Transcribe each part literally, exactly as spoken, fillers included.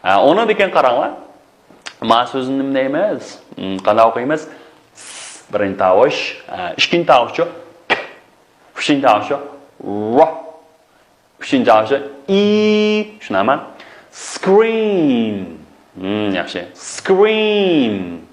ھە، ئۇنىڭدىن كېيىن قاراڭلار. ما سۆزىنى نېمە دەيمىز؟ م، قانداق ئوقۇيمىز؟ س، بىرىنچى تاۋۇش. ھە، ئىككىنچى تاۋۇشچۇ؟ ئۈچىنچى تاۋۇشچۇ؟ ر. ئۈچىنچى تاۋۇشچۇ؟ ئى. چۈشىنەمەن. Scream. م، ياخشى. Scream.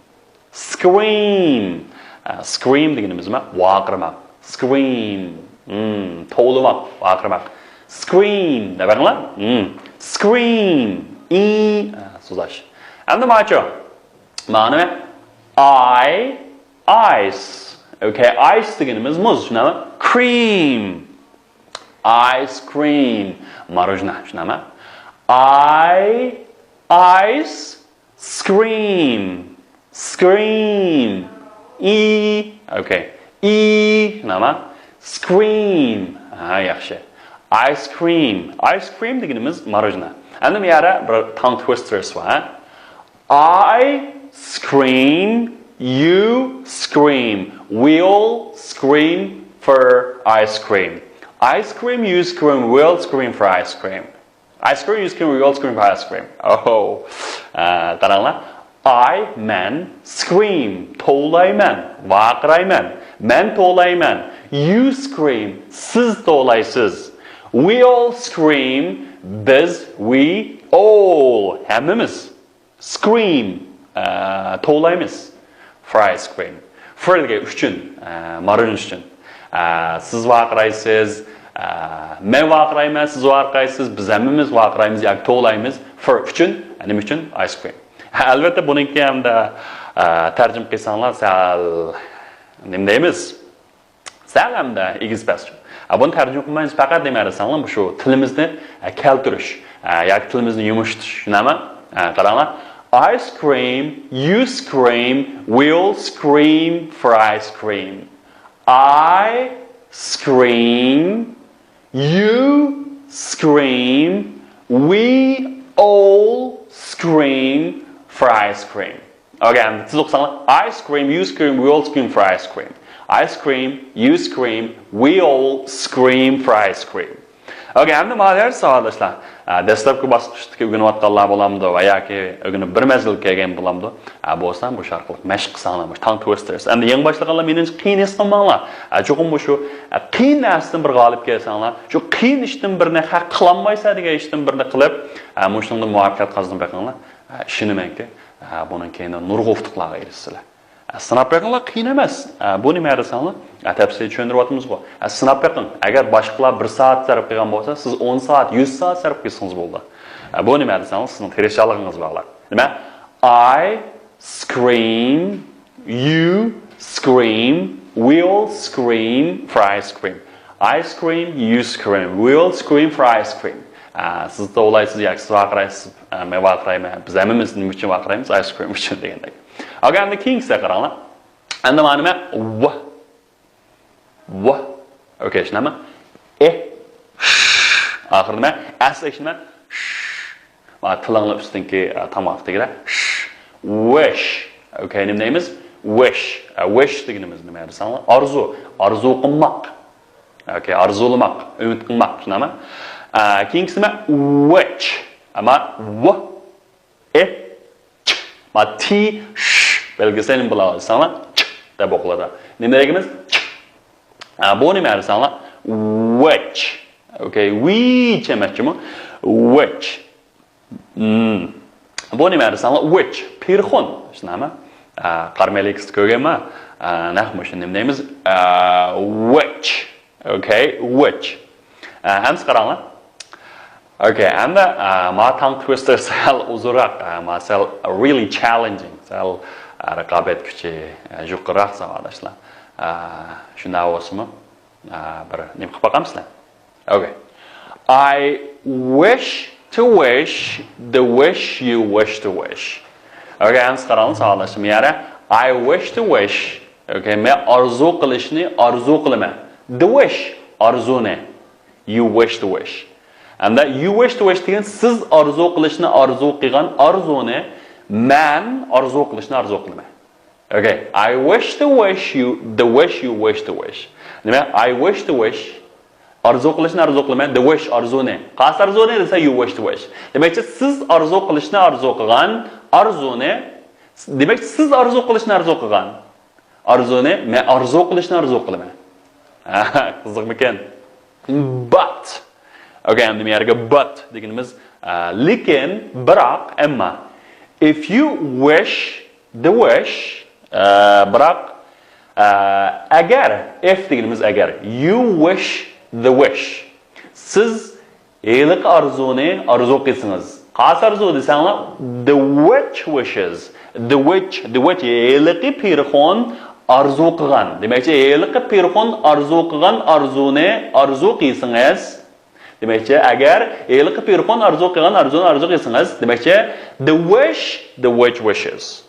Scream. ئە، scream دېگىنىمىز نېمە؟ ۋارقىرىماق. Scream. م، توۋلىماق، ۋارقىرىماق. Scream دەپ بېقىڭلار. م، scream. ئى، ئە، سوزۇش. ئەمدى ماچۇ. مانا نېمە؟ ئاي، ئايس. ئوكەي، ئايس دېگىنىمىز مۇز، چۈشىنەمەن. Cream. Ice cream. ماروژنا، چۈشىنەمەن. ئاي، ئايس، Scream. Scream. ئى. ئوكەي. ئى. نېمە؟ Scream. ھە، ياخشى. Ice cream. Ice cream دېگىنىمىز ماروژنا. ئەمدى بۇ يەردە بىر tongue twisters بار. I scream, you scream, we all scream for ice cream. I scream, you scream, we all scream for ice cream. Ice cream, you scream, we all scream for ice cream. Oh. ئە، قاراڭلار. I, مەن, scream, توۋلايمەن, ۋارقىرايمەن. مەن توۋلايمەن. You scream, سىز توۋلايسىز. We all scream, بىز, we all, ھەممىمىز. Scream، ئە، توۋلايمىز. For ice cream. For دېگەن ئۈچۈن، ئە، مارىن ئۈچۈن. ئە، سىز ۋارقىرايسىز، ئە، مەن ۋارقىرايمەن، سىز ۋارقىرايسىز، بىز ھەممىمىز ۋارقىرايمىز ياكى توۋلايمىز. For ئۈچۈن، نېمە ئۈچۈن؟ Ice cream. ئەلۋەتتە، بۇنىڭكى ھەمدە، ئە، تەرجىمە قىلساڭلار سەل، نېمە دەيمىز؟ سەل ھەمدە ئېگىز پەس. ئە، بۇنى تەرجىمە قىلمايمىز، پەقەت نېمە دېسەڭلار، مۇشۇ تىلىمىزنى، ئە، كەلتۈرۈش، ئە، ياكى تىلىمىزنى يۇمشىتىش، شۇنداقمۇ؟ ئە، قاراڭلار. I scream, you scream, we all scream for ice cream. I scream, you scream, we all scream for ice cream. ئوكەي، ئەمدى تېز ئوقۇساڭلار. I scream, you scream, we all scream for ice cream. I scream, you scream, we all scream for ice cream. ئوكەي، ئەمدى مانا ساۋاقداشلار. ئە، دەسلەپكى باسقۇچتىكى ئۆگىنىۋاتقانلار بولامدۇ ۋە ياكى ئۆگىنىپ بىر مەزگىل كەلگەن بولامدۇ؟ ئە، بولسا مۇشۇ ئارقىلىق مەشىق قىلساڭلار، مۇشۇ tongue twisters. ئەمدى يېڭى باشلىغانلار مېنى قىيىن ھېس قىلماڭلار. ئە، چوقۇم مۇشۇ، ئە، قىيىن نەرسىدىن بىر غالىب كەلسەڭلار، شۇ قىيىن ئىشتىن بىرنى، ھە، قىلالمايسەن دېگەن ئىشتىن بىرنى قىلىپ، ئە، مۇشۇنىڭدا مۇۋەپپەقىيەت قازىنىپ بېقىڭلار. ئە، ئىشىنىمەنكى، ئە، بۇنىڭ كەينىدە نۇرغۇن ئۇتۇقلارغا ئېرىشىسىلەر. ئە، سىناپ بېقىڭلار، قىيىن ئەمەس. ئە، بۇ نېمە دېسەڭلار؟ ئە، تەپسىلىي چۈشەندۈرۈۋاتىمىزغۇ. ئە، سىناپ بېقىڭ. ئەگەر باشقىلار بىر سائەت سەرپ قىلغان بولسا، سىز ئون سائەت، يۈز سائەت سەرپ قىلسىڭىز بولىدۇ. ئە، بۇ نېمە دېسەڭلار؟ سىزنىڭ تىرىشچانلىقىڭىز باغلىق. نېمە؟ I scream, you scream, we all scream for ice cream. I scream, you scream, we all scream for ice cream. ئە، سىز توۋلايسىز ياكى سىز ۋارقىرايسىز، ئە، مەن ۋارقىرايمەن. بىز ھەممىمىز نېمە ئۈچۈن ۋارقىرايمىز؟ Ice cream ئۈچۈن دېگەندەك. ئوكەي، ئەمدى كېيىنكىسىگە قاراڭلار. ئەمدى مانا نېمە؟ ۋ. ۋ. ئوكەي، شۇنداقمۇ؟ ئې. ش. ئاخىرى نېمە؟ ئەس ئېش نېمە؟ ش. مانا تىلىڭلار ئۈستۈنكى، ئە، تاماق دېگىلە. ش. Wish. ئوكەي، نېمە دەيمىز؟ Wish. ئە، wish دېگىنىمىز نېمە دېسەڭلار؟ ئارزۇ. ئارزۇ قىلماق. ئوكەي، ئارزۇلىماق، ئۈمىد قىلماق، شۇنداقمۇ؟ ئە، كېيىنكىسى نېمە؟ Which. ئەمما ۋ، ئې، چ. مانا تى، ش بەلگىسى نېمە بولىدۇ دېسەڭلار؟ چ دەپ ئوقۇلىدۇ. نېمە دېگىنىمىز؟ چ. ئە، بۇ نېمە دېسەڭلار؟ Which. ئوكەي، ۋىچ ئەمەس جۇمۇ. Which. مم. بۇ نېمە دېسەڭلار؟ Which. پىرخون. شۇنداقمۇ؟ ئە، قارا مەلىكىسىدە كۆرگەنمەن. ئە، نەق مۇشۇ نېمە دەيمىز؟ ئە، which. ئوكەي، which. ئە، ئەمسە قاراڭلار. ئوكەي، ئەمدى، ئە، ما tongue twister سەل ئۇزۇنراق، ئە، ما سەل really challenging، سەل، ئە، رىقابەت كۈچى، ئە، يۇقىرىراق ساۋاقداشلار. ئە، شۇنداق بولسىمۇ، ئە، بىر نېمە قىلىپ باقامسىلەر؟ ئوكەي. I wish to wish the wish you wish to wish. ئوكەي، ئەمسە قاراڭلار ساۋاقداشلار. يەنە I wish to wish. ئوكەي، مەن ئارزۇ قىلىشنى ئارزۇ قىلىمەن. The wish، ئارزۇنى. You wish to wish. ئەمدى you wish to wish دېگەن سىز ئارزۇ قىلىشنى ئارزۇ قىلغان ئارزۇنى مەن ئارزۇ قىلىشنى ئارزۇ قىلىمەن. ئوكەي. I wish to wish you the wish you wish to wish. نېمە؟ I wish to wish ئارزۇ قىلىشنى ئارزۇ قىلىمەن. The wish، ئارزۇنى. قايسى ئارزۇنى دېسە، you wish the wish. دېمەكچى، سىز ئارزۇ قىلىشنى ئارزۇ قىلغان ئارزۇنى. دېمەكچى، سىز ئارزۇ قىلىشنى ئارزۇ قىلغان ئارزۇنى مەن ئارزۇ قىلىشنى ئارزۇ قىلىمەن. قىزىقمىكەن؟ But. Okay، ئەمدى بۇ يەرگە but دېگىنىمىز، ئە، لېكىن، بىراق، ئەمما. If you wish the wish، ئە، بىراق، ئە، ئەگەر، if دېگىنىمىز ئەگەر، you wish the wish، سىز ھېلىقى ئارزۇنى ئارزۇ قىلسىڭىز. قايسى ئارزۇ دېسەڭلار، the witch wishes. The witch، the witch، ھېلىقى پىرخون ئارزۇ قىلغان. دېمەكچى، ھېلىقى پىرخون ئارزۇ قىلغان ئارزۇنى ئارزۇ قىلسىڭىز. دېمەكچى، ئەگەر ھېلىقى پىرخون ئارزۇ قىلغان ئارزۇنى ئارزۇ قىلسىڭىز، دېمەكچى، the wish the witch wishes.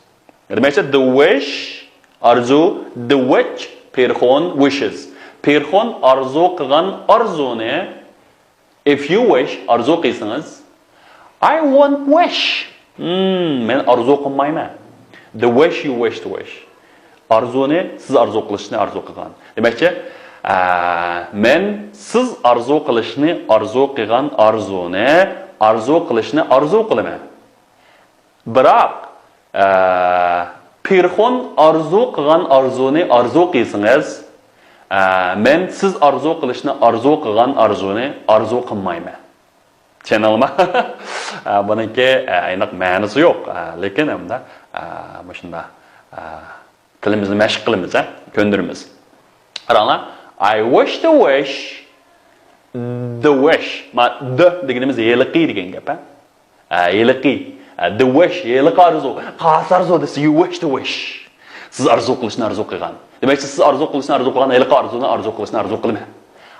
دېمەكچى، the wish، ئارزۇ، the witch، پىرخون، wishes. پىرخون ئارزۇ قىلغان ئارزۇنى، if you wish، ئارزۇ قىلسىڭىز، I won't wish. Hmm، مەن ئارزۇ قىلمايمەن. The wish you wish to wish. ئارزۇنى، سىز ئارزۇ قىلىشنى ئارزۇ قىلغان. دېمەكچى، ئە، مەن سىز ئارزۇ قىلىشنى ئارزۇ قىلغان ئارزۇنى ئارزۇ قىلىشنى ئارزۇ قىلىمەن. بىراق، ئە، پىرخون ئارزۇ قىلغان ئارزۇنى ئارزۇ قىلسىڭىز، ئە، مەن سىز ئارزۇ قىلىشنى ئارزۇ قىلغان ئارزۇنى ئارزۇ قىلمايمەن. چۈشەندىڭلارمۇ؟ ئە، بۇنىڭكى، ئە، ئېنىق مەنىسى يوق. ئە، لېكىن ھەمدە، ئە، مۇشۇنداق، ئە، تىلىمىزنى مەشىق قىلىمىز، ھە؟ كۆندۈرىمىز. قاراڭلار. I wish the wish، the wish. ما، the دېگىنىمىز ھېلىقى دېگەن گەپ، ھە؟ ئە، ھېلىقى. ئە، the wish، ھېلىقى ئارزۇ. قايسى ئارزۇ دېسە، you wish the wish. سىز ئارزۇ قىلىشنى ئارزۇ قىلغان. دېمەكچى، سىز ئارزۇ قىلىشنى ئارزۇ قىلغان ھېلىقى ئارزۇنى ئارزۇ قىلىشنى ئارزۇ قىلىمەن.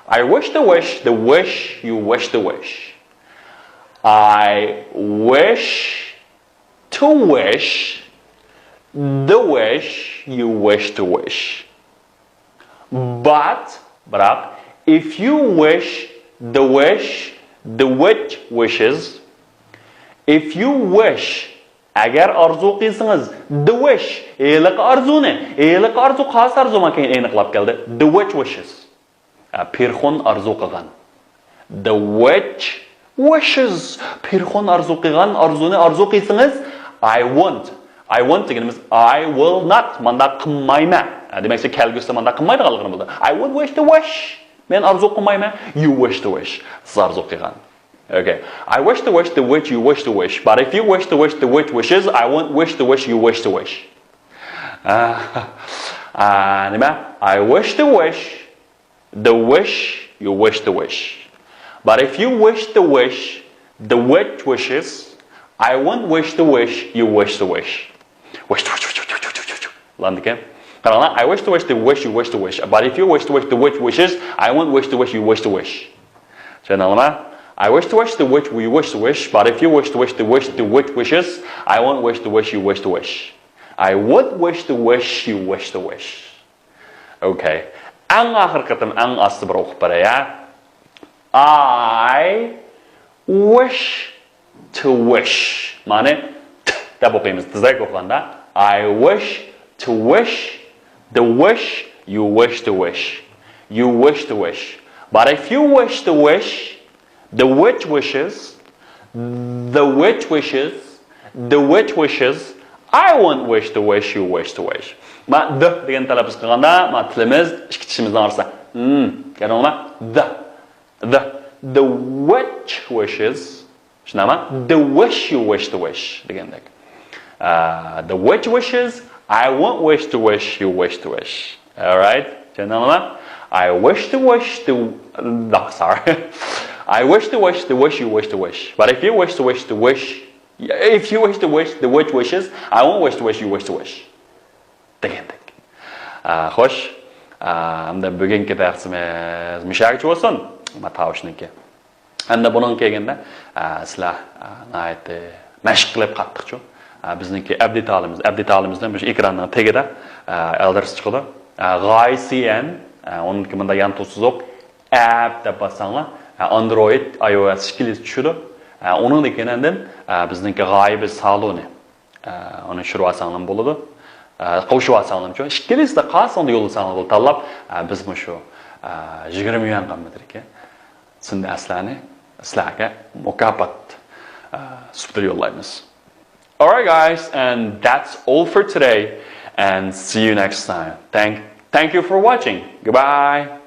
I wish the wish، the wish you wish the wish. I wish to wish the wish you wish to wish. But، بىراق، if you wish the wish the witch wishes. If you wish، ئەگەر ئارزۇ قىلسىڭىز، the wish، ھېلىقى ئارزۇنى، ھېلىقى ئارزۇ قايسى ئارزۇ مانا كېيىن ئېنىقلاپ كەلدى. The witch wishes. ئە، پىرخون ئارزۇ قىلغان. The witch wishes. پىرخون ئارزۇ قىلغان ئارزۇنى ئارزۇ قىلسىڭىز، I won't. I won't دېگىنىمىز I will not. مانداق قىلمايمەن. ئە، دېمەكچى، كەلگۈسىدە مانداق قىلمايدىغانلىقىنى بىلدۈرىدۇ. I won't wish the wish. مەن ئارزۇ قىلمايمەن. You wish the wish. سىز ئارزۇ قىلغان. Okay. I wish the wish the witch you wish the wish. But if you wish the wish the witch wishes, I won't wish the wish you wish the wish. ئە، ئە، نېمە؟ I wish the wish the wish you wish the wish. But if you wish the wish the witch wishes, I won't wish the wish you wish the wish. Wish, wish, wish. بۇلاندىكەن. قاراڭلار، I wish the wish the wish you wish the wish. But if you wish the wish the witch wishes, I won't wish the wish you wish the wish. چۈشەندىڭلارمۇ؟ I wish the wish the witch you wish the wish. But if you wish the wish the wish the witch wishes, I won't wish the wish you wish the wish. I would wish the wish you wish the wish. Okay. ئەڭ ئاخىرقى قېتىم ئەڭ ئاستا بىر ئوقۇپ بېرەي، ھە؟ I wish to wish. مانا ت دەپ ئوقۇيمىز. تېزرەك ئوقۇغاندا. I wish to wish the wish you wish to wish. You wish to wish. But if you wish to wish the witch wishes, the witch wishes, the witch wishes, I won't wish the wish you wish to wish. ما د دېگەن تەلەپپۇز قىلغاندا، ما تىلىمىز ئىككى چىشىمىزنىڭ ئارىسىدا. Hmm، كۆردۈڭلارمۇ؟ The. The. The witch wishes. شۇنداقمۇ؟ The wish you wish to wish دېگەندەك. Uh, the witch wishes, I won't wish the wish you wish to wish. Alright? چۈشەندىڭلارمۇ؟ I wish the wish the, no, sorry. I wish the wish the wish you wish to wish. But if you wish the wish the wish, if you wish the wish the witch wishes, I won't wish the wish you wish to wish. دېگەندەك. ئا، خوش. ئا، ئەمدى بۈگۈنكى دەرسىمىز مۇشۇ يەرگىچە بولسۇن. ما تاۋۇشنىڭكى. ئەمدى بۇنىڭ كەينىدە، ئا، سىلەر، ئا، ناھايىتى مەشىق قىلىپ قاتتىقچۇ. ئا، بىزنىڭكى ئەبدى تالىمىز، ئەبدى تالىمىزنى مۇشۇ ئېكراننىڭ تېگىدە، ئا، ئادرېس چىقىدۇ. ئا، غايسىيەن، ئا، ئۇنىڭدىكى مۇنداق يانتۇ سوزۇق، ئەپ دەپ باسساڭلار، ئا، ئاندرويد، ئاي ئو ئېس ئىككىلىسى چۈشىدۇ. ئا، ئۇنىڭدىن كېيىن ئاندىن، ئا، بىزنىڭكى غايىبى سالونى. ئە، ئۇنى چۈشۈرۈۋالساڭلارمۇ بولىدۇ. ئە، قوشۇۋالساڭلارمۇ، ئىككىلىسىدە قالساڭدا يوللىساڭلار بولىدۇ تاللاپ. ئە، بىز مۇشۇ، ئە، يىگىرمە يۈەن قالمىدىكەن. سىنىدە سىلەرنى، سىلەرگە مۇكاپات، ئە، سۈپىتىدە يوللايمىز. Alright, guys, and that's all for today. And see you next time. Thank, thank you for watching. Goodbye.